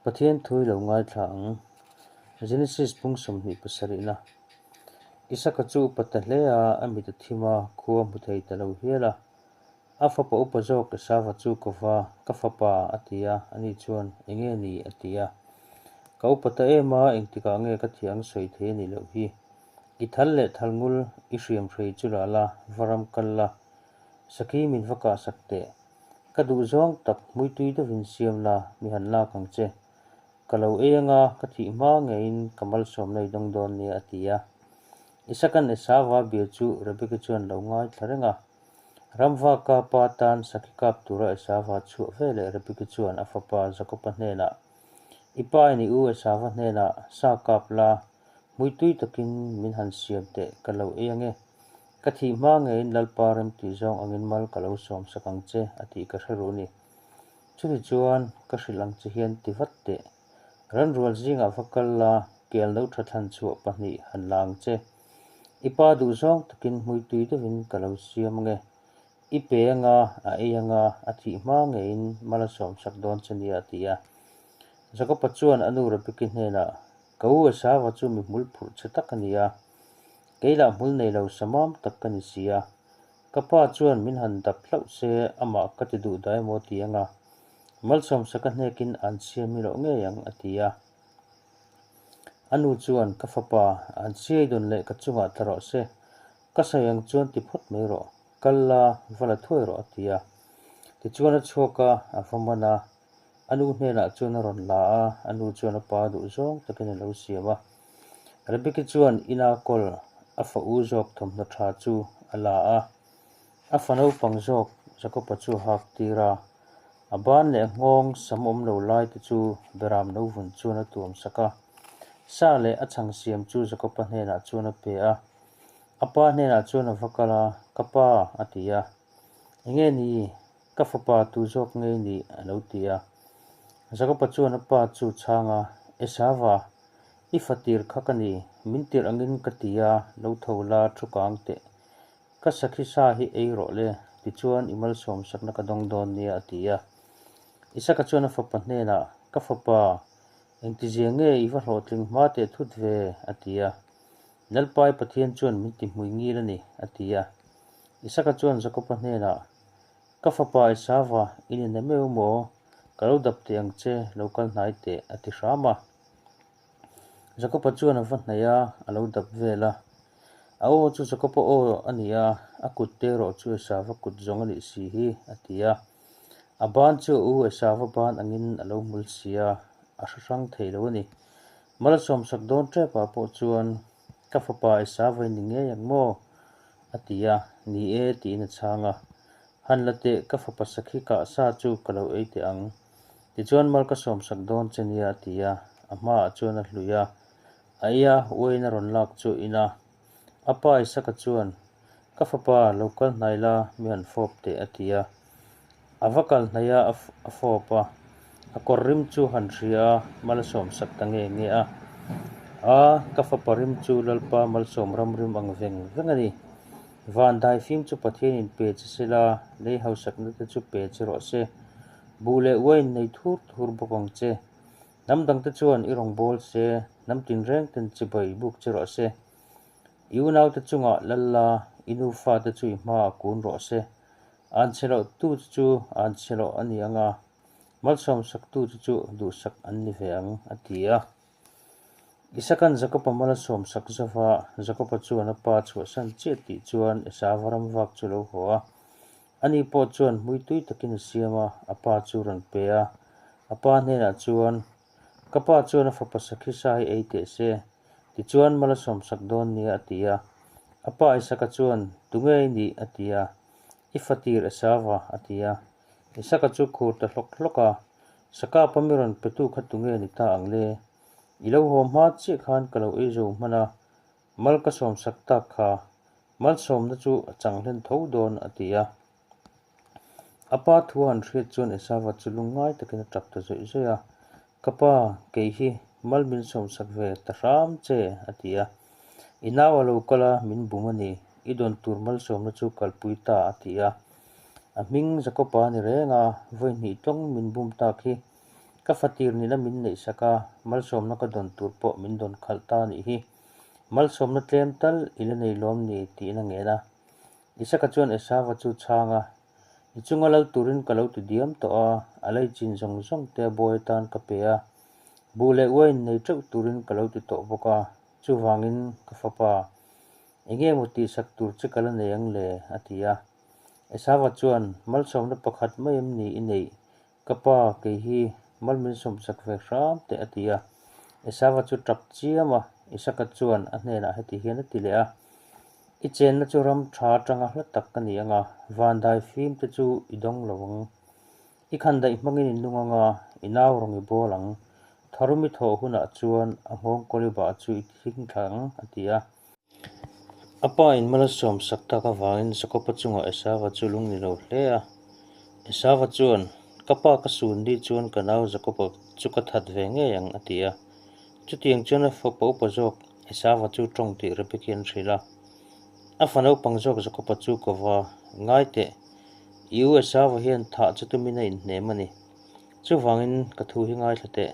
Pathian thu i lo ngaithla ang. Genesis pung 27 na. Isaka chu upa ta hle a, a mit a thim a, khua hmu thei ta lo hial a. A fapa upa zawk Esava chu ka va, Ka fapa, a ti a, ani chuan, Enge ni? a ti a. Ka upa ta em a, engtikah nge ka thiah ang sawi thei a nih loh hi. I thal leh thal ngul i hriam hrei chu la la, va ram kal la. Sakhi min va kahsak teh. Ka duh zawng tak hmuitui deuhin siam la, mi han lak ang che. Ka lo ei anga ka thih hma ngeiin ka malsawmna i dawng dawn nia a ti a. Isakan Esava bia chu Rebeki chuan lo ngaithla reng a. Ramvaka pa tan sakhi kap tura Esava chhuah veleh Rebeki chuan a fapa Jakoba hnenah, I pa in i u Esava hnenah sa kap la, hmuitui takin min han siam teh ka lo ei ange. Ka thih hma ngeiin Lalpa remtih zawng angin mal ka lo sawm sak ang che a tih ka hre ru ni. Chuti chuan ka hrilh ang che hian ti vat teh. Ranrual zingah va kal la, kel no tha thlan chhuah pahnih han la ang che. I pa duh zawng takin hmuitui deuhin ka lo siam ange. I pe anga, a ei anga, a thih hma ngeiin mal a sawm sak dawn che nia a ti a. Jakoba chuan a nu Rebeki hnenah, Ka u Esava chu mi hmul phurh che tak a ni a. Kei lah hmul nei lo samam tak ka ni si a, ka pa chuan min han dap hlauh se amah ka ti duh dah emaw ti anga, Malsawmsaka hnekin an siam hi loh ngei ang a ti a. A nu chuan, Ka fapa, an siai dawn leh ka chungah tla rawh se, ka sawi ang chuan ti phawt mai rawh, kal la, va la thuai rawh a ti a. Tichuan a chhuak a, a va man a, A nu hnenah chuan a rawn la a, a nu chuan a pa duh zawng takin a lo siam a. Rebeki chuan ina kawl a fa u zawk thawmhnaw tha chu a la a, a fa naupang zawk Jakoba chu a hak tir a. A ban leh nghawng sam awm lo lai te chu Beram no vun chuan a tuam sak a. Sa leh a chhang siam chu Jakoba hnenah chuan a pe a. A pa hnenah chuan a va kal a, Ka pa, a ti a. Enge ni? Ka fapa tu zawk ngei ni? a lo ti a. Jakoba chuan a pa chu chhang a, Esava, i fa tir kha ka ni, min tirh angin ka ti a, lo tho la thu kang teh. Ka sakhi sa hi ei rawh le, tichuan i malsawmsakna ka dawng dawn nia, a ti a. Isaka chuan a fapa hnenah, Ka fapa, engtizia nge i va hlawhtling hma teh thut ve? a ti a. Lalpai Pathian chuan min ti hmui ngil a ni, a ti a. Isaka chuan Jakoba hnenah, Ka fapa Esava, i ni na meuh maw? Ka lo dap teh ang che, lo kal hnai teh, a ti hram a. Jakoba chuan a va hnaih a, a lo dap vel a. A aw chu Jakoba aw a ni a, a kut te erawh chu Esava kut zawng a nih si hi, a ti a. A ban chu a u Esava ban angin a lo hmul si a, a hre hrang thei lo a ni. Malsawmsak dawn tepah pawh chuan, Ka fapa Esava i ni ngei ang maw? A ti a, Ni e, tiin a chhang a. Han la teh, ka fapa sakhi kah sa chu ka lo ei teh ang. Tichuan mal ka sawmsak dawn che nia, a ti a. A hmaah chuan a hlui a. A ei a, uain a rawn lak chu in a. A pa Isaka chuan, Ka fapa, lo kal hnai la, mi han fawp teh, a ti a. A va kal hnaih a, a fawp a. A kawr rim chu han hria a, malsawmsak ta nge nge a. A, ka fapa rim chu Lalpa malsawm ram rim ang veng veng a ni. Van daifim chu Pathianin pe che se la, lei hausakna te chu pe che rawh se. Buh leh uain nei thur thur bawk ang che. Hnam dangte chuan i rawn bawl se, hnam tinreng ten chibai buk che rawh se. I unaute chungah lal la, i nufa te chu i hmaah kun rawh se. An chhe loh tu chu chu an chhe loh a ni ang a, malsawmsak tu chu chu duhsak an ni ve ang, a ti a. Isakan Jakoba mal a sawmsak zova, Jakoba chuan a pa chhuahsan chiah tih chuan Esava ram vak chu lo haw a. Ani pawh chuan hmui tui takin a siam a, a pa chu rawn pe a. A pa hnenah chuan, Ka pa chuan a fapa sakhi sa hi ei teh se, tichuan mal a sawmsak dawn nia, a ti a. A pa Isaka chuan, Tunge i nih? a ti a. I fa tir Esava, a ti a. Isaka chu khur ta hlawk hlawk a, Sakapa mi rawn petu kha tunge ni ta ang le? I lo haw hma chiah khan ka lo ei zo hman a, mal ka sawmsak tak kha. Malsawmna chu a chang hlen tho dawn, a ti a. A pa thu a han hriat chuan Esava chu lungngai takin a tap ta zawih zawih a, Ka pa, kei hi mal min sawmsak ve ta hram che, a ti a. I nau a lo kal a, min bum a ni. I dawn tur malsawmna chu kalpui ta, a ti a. A hming Jakoba a ni reng a, vawi hnih tawng min bum tak hi. Ka fatir nihna min neihsak a, malsawmna ka dawn tur pawh min dawn khalh ta a nih hi. Malsawmna tlem tal i la nei lawm ni? tiin a ngen a. Isaka chuan Esava chu chhang a, I chunga lal turin ka lo ti diam tawh a, a leichin zawng zawng te a bawi atan ka pe a, buh leh uain nei teuh turin ka lo ti tawh bawk a, chuvangin ka fapa, enge maw tihsak tur che ka la nei ang le? a ti a. Esava chuan, Malsawmna pakhat mai em ni i neih? Ka pa, kei hi mal min sawmsak ve hram teh a ti a. Esava chu tap chiam a, Isaka chuan a hnenah heti hian a ti leh a, I chenna chu ram tha atanga hla tak ka ni ang a, vandai fim te chu i dawng lo ang. I khandaih hmangin i nung ang a, i nau rawng i bawl ang. Tharum i thawh hunah chuan a nghawng kawli bah chu i thing thla ang, a ti a. A pa in mal a sawm sak tak avangin Jakob-a chungah Esava chu lung ni lo hle a. Esava chuan, Ka pa ka sun ni chuan ka nau Jakob-a chu ka that ve ngei ang, a ti a. Chutiang chuan a fapa upa zawk Esava chu tawng tih Rebeki an hrilh a. A fa naupang zawk Jakob-a chu ko va, Ngai teh, i u Esava hian thah che tumin a inhnem a ni. Chuvangin ka thu hi ngaithla teh.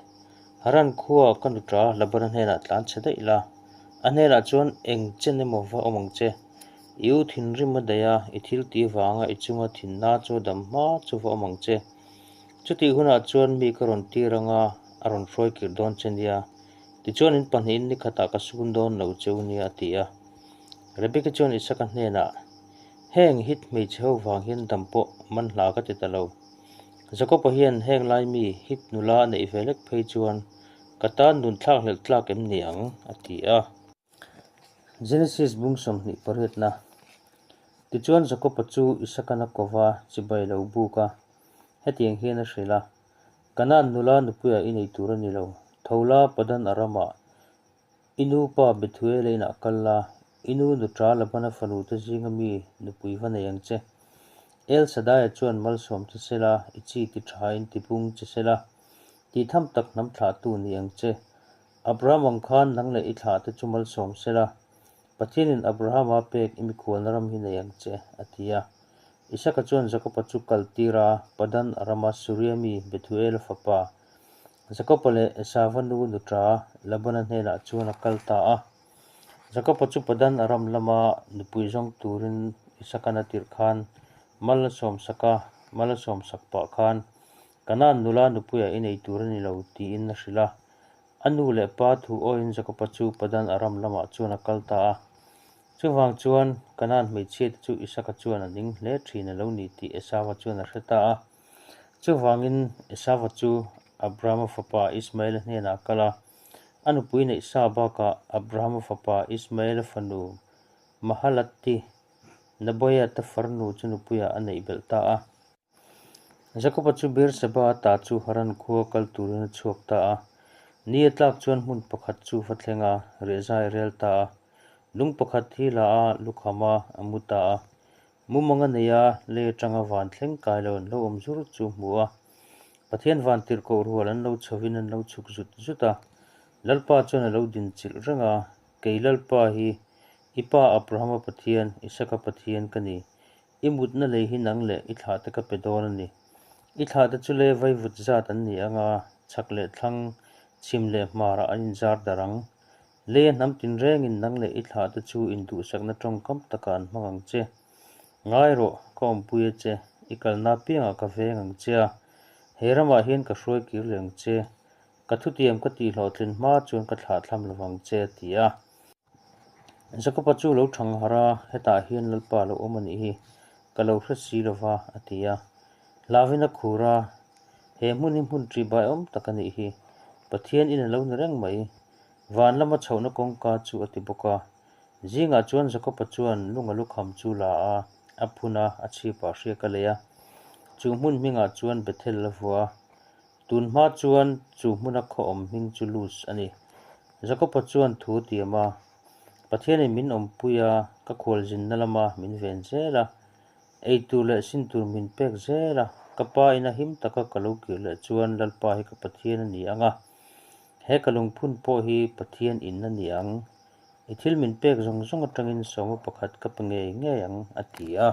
Haran khuaa ka nuṭa Labana hnenah tlan chhe daih la. A hnenah chuan eng chen emaw va awm ang che. I u thinrim a daih a, i thil ti vanga i chunga thinna chu dam hma chu va awm ang che. Chutih hunah chuan mi ka rawn tir anga a rawn hruai kir dawn che nia. Tichuan in pahnihin ni khatah ka sun dawn lo che u nia a ti a. Rebecca chuan Isaka hnenah, Heng hit hmeichhe ho vang hian dam pawh man hla ka ti ta lo. Jakob-a hian heng lai mi hit nula a neih ve lek phei chuan ka tan nun thlak hlelh tlak em ni ang? a ti a. Genesis bung 28na Tichuan Jakob-a chu Isakan a ko va, chibai lo buk a, hetiang hian a hrilh a, Kanaan nula nupuiah i nei tur a ni lo, tho la Padan Aramah I nu pa Bethuela inah kal la, i nu nuṭa Labana fanu te zinga mi nupui va nei ang che. El Shaddai-a chuan malsawm che se la, i chi ti ṭhain ti pung che se la, tih tham tak hnam thlahtu ni ang che. Abraham ang khan nang leh i thlahte chu malsawm se la, Pathianin Abrahama pek i mikhualna ram hi nei ang che, a ti a. Isaka chuan Jakoba chu kal tir a, Padan Arama Suria mi Bethuela fapa Jakoba leh Esava nu nuṭa Labana hnenah chuan a kal ta a. Jakoba chu Padan Aram lama nupui zawng turin Isaka'n a tirh khan mal a sawmsak a, mal a sawmsak pah khan, Kanaan nula nupuiah i nei tur a ni lo, tiin a hrilh a. A nu leh pa thu awiin Jakoba chu Padan Aram lamah chuan a kal ta a. Chuvang chuan Kanaan hmeichhiate chu Isaka chuan a ning hle thin a lo ni tih Esava chuan a hre ta a. Chuvangin Esava chu Abrahama fapa Ismaela hnenah a kal a, a nupui neih sa bakah Abrahama fapa Ismaela fanu Mahalati, Naboiata farnu chu nupuiah a neih belh ta a. Jakoba chu Beerseba ata chu Haran khua kal turin a chhuak ta a. Ni a tlak chuan hmun pakhat chu va thleng a, riahzai a rel ta a. Lung pakhat hi la a, lukham a, a mu ta a. Mumang a nei a, lei atanga van thleng kai lo an lo awm zur chu hmu a. Pathian van tirhkoh rual an lo chhovin an lo chhuk zut zut a. Lalpa chuan a lo din chilh reng a, Kei Lalpa hi i pa Abrahama Pathian, Isaka Pathian ka ni. I mutna lei hi nang leh i thlahte ka pe dawn a ni. I thlahte chu le vaivut zat an ni ang a, chhak leh thlang, chhim leh hmarah an inzar darh ang. Leia hnam tinrengin nang leh i thlahte chu induhsakna tawngkam takah an hmang ang che. Ngai rawh, ka awmpui a che, i kalna apiangah ka veng ang che a, he ramah hian ka hruai kir leh ang che. Ka thutiam ka tihhlawhtlin hma chuan ka thlahthlam lovang che, a ti a. Jakoba chu lo thang harh a, hetah hian Lalpa lo awm a nih hi, ka lo hre si lo va, a ti a. Hlauhin a khur a, he hmun hi hmun ṭih baiawm tak a nih hi, Pathian in a lo ni reng mai, van lama chhohna kawngka chu a ti bawk a. Zingah chuan Jakoba chuan lunga lukham chu la a, a phun a, a chhipah hriak a lei a. Chu hmun hmingah chuan Bethel a vuah a. Tun hma chuan chu hmuna khaw awm hming chu Luz a ni. Jakoba chuan thu a tiam a, Pathianin min awmpui a, ka khualzinna lama min ven zel a, ei tur leh sin tur min pek zel a, ka pa ina him taka ka lo kir leh chuan Lalpa hi ka Pathian a ni ang a, he ka lungphun pawh hi Pathian in a ni ang. I thil min pek zawng zawng atangin sawma pakhat ka pe ngei ngei ang, a ti a.